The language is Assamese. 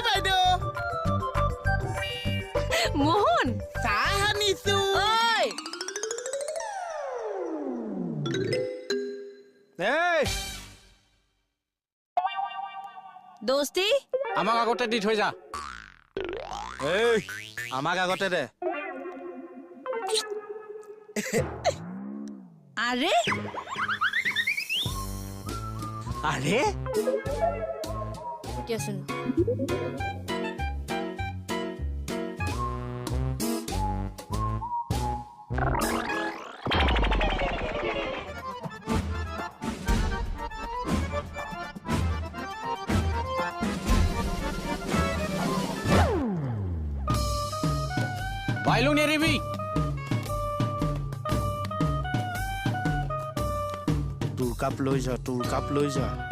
বাইদেউ। মোহন, চাহ আনিছো। ঐ। এই। দোস্তি, আমাক আগতে দি থৈ যা। এই, আমাক আগতে দে। আৰে। আৰে। দিয়াচোন। বাইলুং নেৰিবি। তোৰ কাপ লৈ যা, তোৰ কাপ লৈ যা।